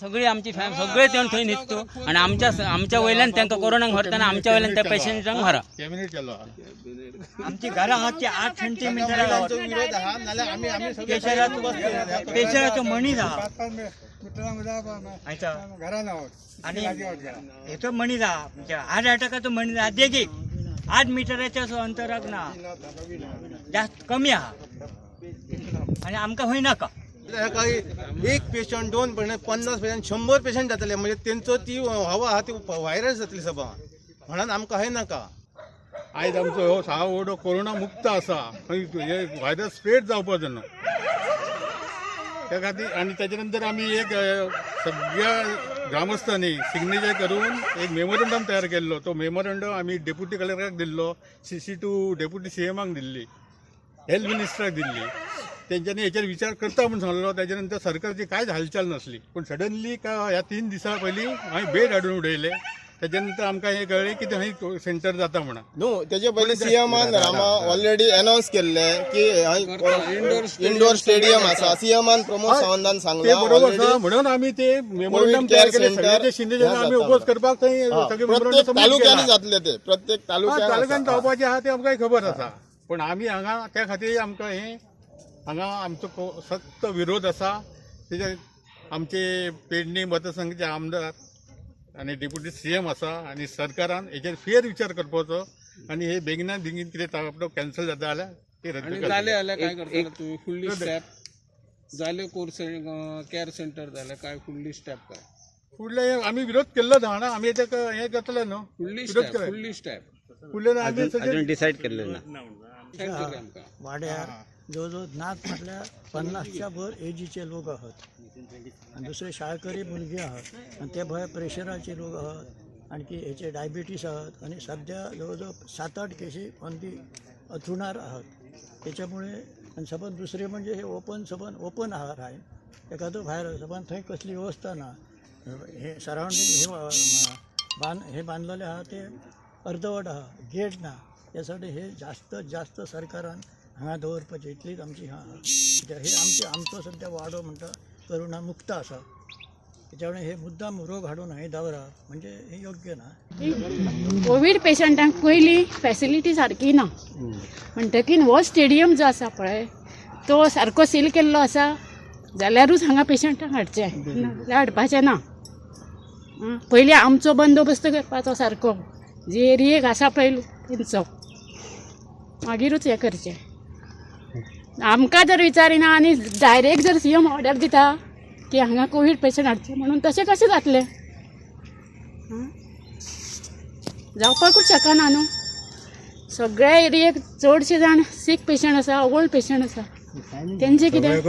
सगळी आमची फॅम सगळे ते थंय न्हिदतो आणि आमच्या आमच्या वयल्यान तांकां कोरोनाक व्हरतना आमच्या वयल्यान त्या पेशंटांक व्हरा. कॅबिनेट केलो. आमची घरां आहात ती 8 सेंटीमिटर. महिलांचो विरोध आहा, नाल्यार आमी आमी सगळे प्रेशराचो प्रेशराचो मनीस आहा. आयता आणि हेचो मनीस आहा, म्हणजे हार्ट अटॅकाचो मनीस आहा. देगीक 8 मिटराच्या असो अंतराक ना, जास्त कमी आहा आणि आमकां खंय नाका. हेका एक पेशंट, दोन पेशंट, 50 पेशंट, 100 पेशंट जातले, म्हणजे तेंचो ती हवा आहा ती व्हायरस जातली सभा, म्हणून आमकां हे नाका. आयज आमचो हो साव वडो कोरोना मुक्त आसा. हे व्हायरस स्प्रेड जावपाचो न्हू त्या खातीर. आनी ताच्या नंतर आमी एक सगळ्या ग्रामस्थांनी सिग्नेचर करून एक मेमोरंडम तयार केल्लो. तो मेमोरंडम आमी डेप्युटी कलेक्टराक दिल्लो, CC to deputy सीएमाक दिल्ली, हेल्थ मिनिस्टराक दिल्ली. तेंच्यांनी हेचेर विचार करता म्हूण सांगलो. ताच्या नंतर सरकारची कांयच हालचाल नासली. पूण सडनली का ह्या 3 दिसां पयलीं हांवें बेड हाडून उडयले. ताच्या नंतर आमकां हें कळ्ळें की थंय सेंटर जाता म्हणून. न्हू, तेजे पयलीं सीएमान रामा ऑलरेडी अनाउन्स केल्ले की इंडोर स्टेडियम आसा. सीएमान प्रमोद सावंतान ते सांगला बरोबर आसा. already. म्हणून आमी ते मेमोरंडम कोविड तयार केअर केले. सेंटर सगळे सिग्नेचर ह्या आमी जाता. ओपोज करपाक थंय सगळे मेमोरंडम प्रत्येक सबमीट तालुक्यांनी केला. जातले ते, प्रत्येक हा, तालुक्यान तालुक्यान. जावपाचें आहा तें आमकां खबर आसा. पूण आमी हांगा त्या खातीर आमकां हें हांगा आमचो सक्त विरोध आसा. तेच्या आमचे पेडणे मतदारसंघाचे आमदार आनी डेप्युटी सीएम आसा आनी सरकारान हेचेर फेर विचार करपाचो आनी हे बेगिनात बेगीन कितें ताबडतोब कॅन्सल जाता जाल्यार ते रद्द आणि करचें. जाले जाल्यार काय करतले तुम्ही? फुडली स्टेप जाले कोर केअर सेंटर जाले काय फुडली स्टेप काय? फुडले आमी विरोध केल्लो जाणा, आमी तेका हें करतले न्हू. फुडली विरोध स्टेप केले. फुडली स्टेप. फुडले आमी सगळे अजून डिसायड केल्लें ना. डिसायड आमकां. वाड्यार जवळ जवळ नात म्हटल्यार 50च्या वर एजीचे लोक आहात आणि दुसरे शाळकरी भुरगे आहात आणि ते भायर प्रेशराचे लोक आहात, आणखी हेचे डायबिटीस आहात आणि सध्या जवळजवळ सात आठ केशी ऑन the अथरुणार आहात. त्याच्यामुळे आणि सबंद दुसरे म्हणजे हे ओपन, सबंद ओपन आहार आहे. एखादो भायर सबंद थंय कसली व्यवस्था ना. हे सराउंडिंग हे बांद हे बांधलेले आहा ते अर्धवट आहा, गेट ना. त्यासाठी हे जास्त जास्त सरकारान हांगा दवरपाची इतलीच आमची हा कित्याक हे आमचे आमचो सध्या वाडो म्हणटा करुणा मुक्त आसा. त्याच्यामुळे हे मुद्दाम रोग हाडून हांगा दवरप म्हणजे हे योग्य ना. कोवीड पेशंटांक पयलीं फॅसिलिटी सारकी ना, म्हणटकीर हो स्टेडियम जो आसा पळय तो सारको सील केल्लो आसा जाल्यारूच हांगा पेशंटांक हाडचें, नाजाल्यार हाडपाचें ना. आं, पयलीं आमचो बंदोबस्त करपाचो सारको, जे एरियेक आसा पळय तेंचो, मागीरूच हें करचें. आमकां जर विचारिना आनी डायरेक्ट जर सीएम ऑर्डर दिता की हांगा कोवीड पेशंट हाडचे म्हणून, तशें कशें जातलें? आं, जावपाकूच शकना न्हू. सगळ्या एरियेक चडशे जाण सीक पेशंट आसा, ओल्ड पेशंट आसा, तेंचे कितें?